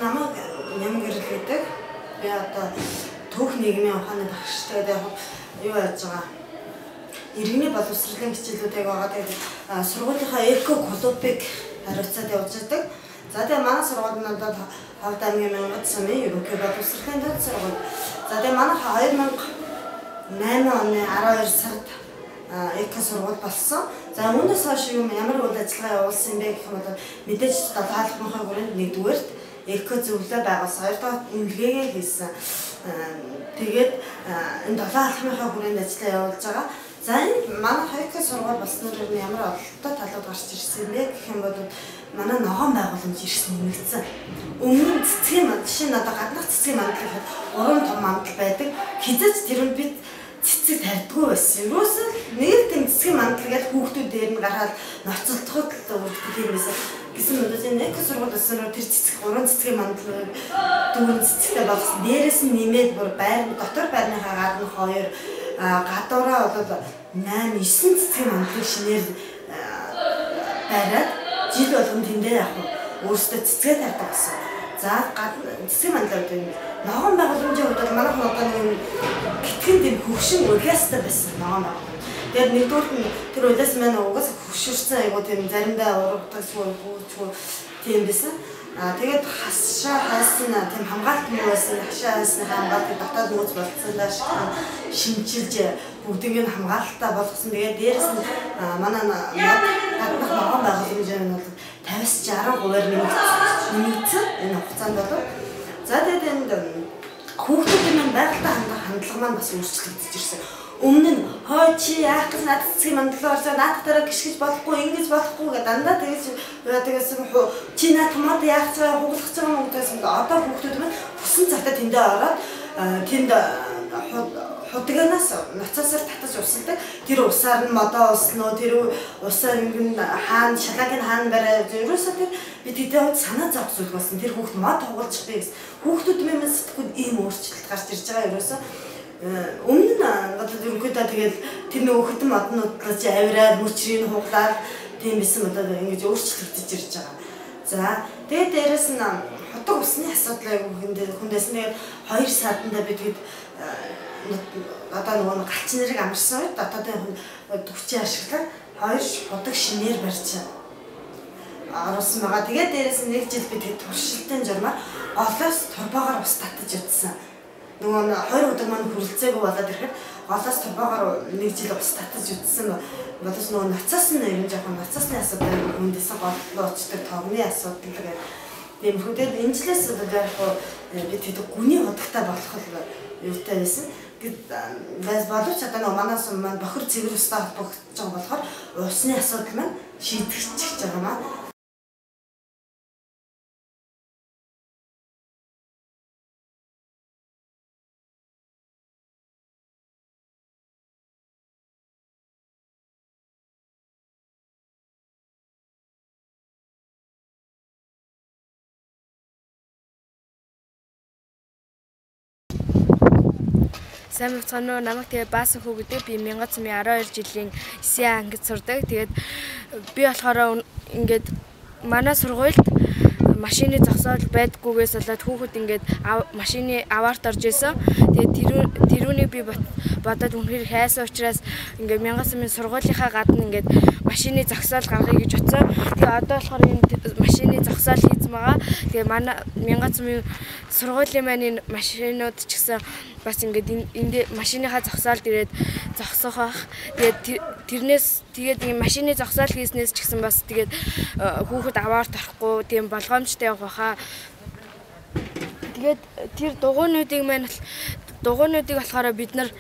Намайг Нямгэрэл гэдэг. Би одоо түүх нийгмийн ухааны багш. Тэгээд яг юу яаж байгаа? Иргэний боловсролын хичээлүүдийг байгаа. Тэгээд сургуулийнхаа эко клубыг хариуцаад явж байдаг. За тэгээд манай сургууль нь одоо Ховд аймгийн Мянгат сумын ерөнхий боловсролын дэд сургууль. За тэгээд манай 2008 оны 12 сард эко сургууль болсон. За үүнээс хойш юм ямар үйл ажиллагаа явуулсан бэ гэх юм бол мэдээж долоо халахмынхаа хүрээнд нэгдүгээрт эко зөвлөлөө байгуулсан. Хоёрдугаар үнэлгээгээ хийсэн. Тэгээд энэ долоо халахмынхаа хүрээнд ажиллаа явуулж байгаа. За энэ манай эко сургууль болсноор нь ямар ололттой талууд гарч ирсэн бэ гэх юм бол манай ногоон байгууламж ирсэн нэмэгдсэн. Өмнө нь цэцгийн жишээ нь одоо гаднах цэцгийн мандал гэхэд 3 том мандал байдаг. Хизээч тэр нь бид цэцэг тарьдгүй байсан. Ерөөсөө нэг л тийм цэцгийн мандал гэж хүүхдүүд дээр нь гараад ноцолдоход л үргэлжлэх юм байсан. Гэсэн мэт энэ эко сургууль болсноор тэр цэцэг 3 цэцгийн мандал 4 цэцэгтэй болсон. Дээрээс нь нэмээд бүр байр дотор байрныхаа гадна 2 гадуураа бол 8 9 цэцгийн мандлыг шинээр бариад жил болгон тэндээ яг өөрсдөө цэцгээ тарьдаг болсон. За цэцгийн мандлууд энэ ногоон байгууламжийн хувьд бол манайхан одоо нэг гитгэн тийм хөвшин улиастай байсан ногоон байгууламж. Тэгээд нэгдүгürt нь тэр улиас маань угаасаа хөвшөрсөн айгуу тийм заримдаа ургадаг сүүгүүчгүй тийм байсан. Тэгээд хашаа хайсан тийм хамгаалт муу байсан. Хашаа хайсны хамгаалтыг дотоод нөөц болцсон даа шинчилж бүгднийг нь хамгаалттай болгосон. Тэгээд дээрэс нь манай гаднах ногоон байгууламжийн нь бол 50-60%-аар нэмэгдсэн энэ хугацаанд бол. За тэгээд энд хүүхдүүдийн маань байгальтай хандах хандлага маань бас өөрчлөгдөж ирсэн. Өмнө нь хой чи яах гэж надад цэцгийн мандлаа орсоо наадах дараа гიშгэж болохгүй ингэж болохгүй гэдэг дандаа тэгэж тэгсэн чи наад мод яах гэж байгаа хугалах гэж байгаа юм гэдээсэн. Одоо хүүхдүүд маань хүссэн цагтаа тэндээ ороод тэнд худаганаас ноцоосоор татаж усалдаг. Тэр усаар нь модоо уснаа, тэр усаар ингэн хаана шалаагийн хаана барай. Ерөөсөө тэр би тэдний хувьд санаа зовх зүйл болсон. Тэр хүүхд мод хугалчих би гэсэн. Хүүхдүүд минь сэтгүүд ийм өөрчлөлт гарч ирж байгаа ерөөсөө. Өмнө нь одоо ерөнхийдөө тэгэл тэр нөгөө хөтөн моднуудлаа чи авираад мөчрийг хуглаад тийм байсан одоо ингэж өөрчлөгдөж ирж байгаа. За тэгээд дээрэс нь худаг усны асуудал айгүй хүндээсэн. Тэгээд 2 сардандаа бид тэгэд одоо нөгөө галч нарыг амарсан үед дотоодын хүчээ ашиглаад 2 худаг шинээр барьж оруулсан байгаа. Тэгээд дээрэс нь нэг жил бид тэгэд туршилтын журмаар голоос турбоогоор ус татаж утсан. Нөгөө 20 удаг маань хүрэлцээгүй болоод ирэхэд голоос турбоогоор нэг жил ус татаж утсан. Боловч нөгөө ноцоос нь ер нь жоохон ноцоосны асуудал хүндээсэн голлоо очдог тогны асуудал гэдэг. Тиймэрхүү. Тэгээд энэ жилээс одоо яг бид тэд гүний худагтай болох юутай байсан. Боловч одоо нөгөө манай сум маань бохир цэвэр устай холбогдож байгаа болохоор усны асуудал маань шийдэгдчихэж байгаа маа. Сайн бацгаана уу? Намайг тэгээ Баасан хүү гэдэг. Би Мянгат сумын 12 жилийн 9 ангид сурдаг. Тэгээд би болохоор ингээд манай сургуульд машины зогсоол байдггүйгээс болоод хүүхэд ингээд машины аваарт орж исэн. Тэгээд тэрүүнийг би бодоод үнэхээр хайсан учраас ингээд Мянгат сумын сургуулийнхаа гадна ингээд машины зогсоол гаргая гэж бодсон. Тэгээд одоо болохоор энэ машины зогсоол хийсэн байгаа. Тэгээд манай Мянгат сумын сургуулийн маань энэ машинууд ч гэсэн бас ингээд энд машиныхаа зогсоолд ирээд зогсох байх. Тэгээд тэрнээс тэгээд энэ машины зогсоол хийснээс ч гэсэн бас тэгээд хүүхэд аваарт орохгүй тийм болгоомжтой явах байхаа. Тэгээд тэр дугуйнуудыг маань дугуйнуудыг болохоор бид нар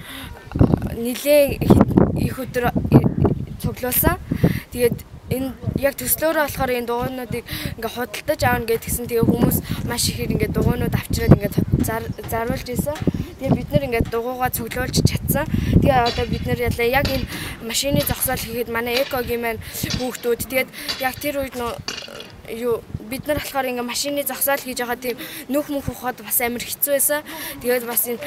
нэлээ их өдөр цуглуулсан. Тэгээд энэ яг төслөөрөө болохоор энэ дугуйнуудыг ингээ худалдаж аавна гэдгсэн. Тэгээ хүмүүс маш ихээр ингээ дугуйнууд авчираад ингээ заруулж исэн. Тэгээ бид нар ингээ дугуйгаа цуглуулж чадсан. Тэгээ одоо бид нар яг энэ машины зогсоол хийхэд манай экогийн маань хүүхдүүд тэгээд яг тэр үед юу бид нар болохоор ингээ машины зогсоол хийж байгаа тийм нүх мөх ухаад бас амар хэцүү байсан. Тэгээд бас энэ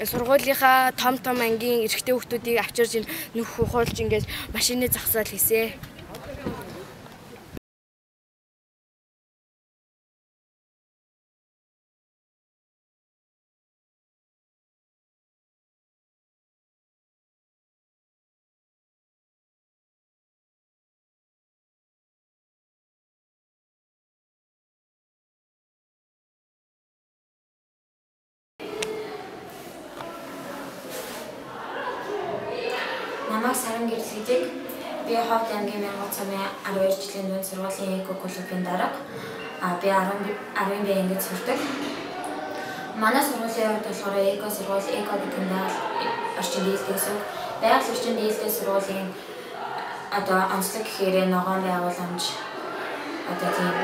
сургуулийнхаа том том ангийн эрэгтэй хүүхдүүдийг авчирж энэ нүх ухуулж ингээ машины зогсоол хийсэ. Гэрэл гэдэг. Би Ховд аймгийн Мянгацамын 12 жилийн дунд сургуулийн эко клубын дарга. Би 10 Б ангид сурдаг. Манай сургуулийн хувьд болохоор эко сургууль, эко гэдэг нь байгаль орчинд ээлдэг гэсэн. Байгаль орчинд ээлдэг сургуулийн одоо онцлог гэхээр ногоон байгууламж, одоо тийм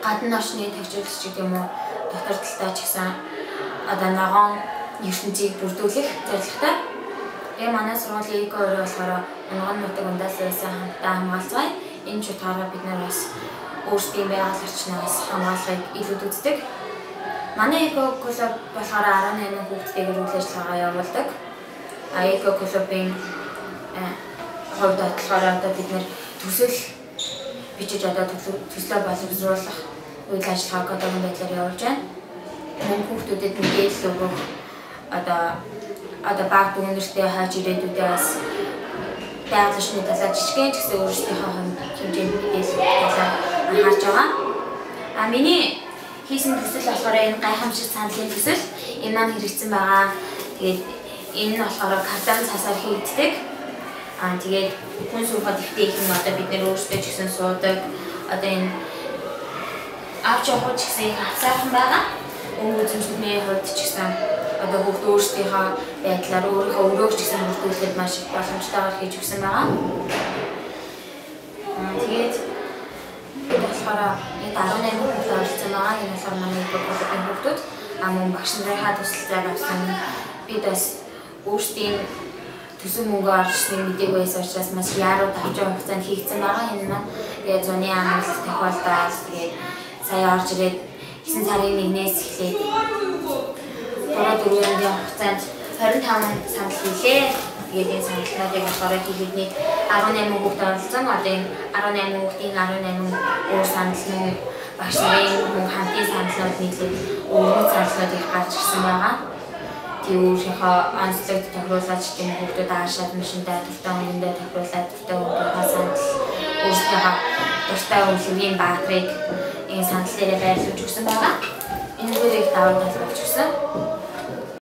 гадна орчны тохижуулах ч гэдэг юм уу, дотор талдаа ч гэсэн одоо ногоон ертөнцийг бүрдүүлэх зорилготой. Тэгээ манай сургуулийн эко өрөө болохоор унган нутаг ундаас байсан хамтдаа хамгаалцгаая. Энэ ч утгаараа бид нар бас өөрсдийн байгаль орчноос хамгаалахыг илүүд үздэг. Манай эко клуб болохоор 18 хүүхэдтэйгээр үйл ажиллагаа явуулдаг. Эко клубын хувьд болохоор одоо бид нар төсөл бичиж одоо төслөө боловсруулах үйл ажиллагааг одоогийн байдлаар явуулж байна. Мөн хүүхдүүдэд мэдээлэл өгөх, одоо баг дүүнертэй хайж ирээдүйдээ бас байгаль орчны талаар жижигхэн ч гэсэн өөрсдийнхөө хэмжээнд мэдээлэл өгөх талаар анхаарч байгаа. Миний хийсэн төсөл болохоор энэ гайхамшиг сандлын төсөл. Энэ маань хэрэгцсэн байгаа. Тэгээд энэ нь болохоор картон цасаар хийгддэг. Тэгээд хүн суухад ихтэй их юм одоо бид нэр өөрсдөө ч гэсэн суудаг. Одоо энэ авч явах ч гэсэн их авсаархан байгаа. Өнгө үзэмжлэгийн хувьд ч гэсэн одоо хүүхд өөрсдийнхөө байдлаар өөрийнхөө өрөөг ч гэсэн бүрдүүлэхэд маш их боломжтойгоор хийж өгсөн байгаа. Тэгээд бид болохоор нийт 18 хүүхд оролцсон байгаа. Энэ болохоор манай клубын хүүхдүүд мөн багш нарынхаа туслалцаар авсан. Бид бас өөрсдийн төсөв мөнгө орчныг мдээгүй байсан учраас маш яруу тавчсан хугацаанд хийгдсэн байгаа. Энэ маань тэгээд зуны амралт тохиолдоод тэгээд сая орж ирээд 9 сарын 1-ээс эхлээд 3-4 өдрийн хугацаанд 25 сандал хийлээ. Тэгээд энэ сандлуудыг болохоор хийхэд нийт 18 хүүхд оролцсон. Одоо энэ 18 хүүхдийн 18 өөр сандал мөн багш нарын мөн хамтын сандлууд нийлээд өвөрмөц сандлууд их гарч ирсэн байгаа. Тэг өөрийнхөө онцлогт тохируулаад ч гэм хүүхдүүд аашаад машиндаа дуртай өнгөндөө тохируулаад дуртай өнгийнхөө сандал өөрсдийнхөө дуртай өвлөгийн баатрыг энэ сандал дээрээ байрлуулж өгсөн байгаа. Энэ бүр их давуу тал болж өгсөн.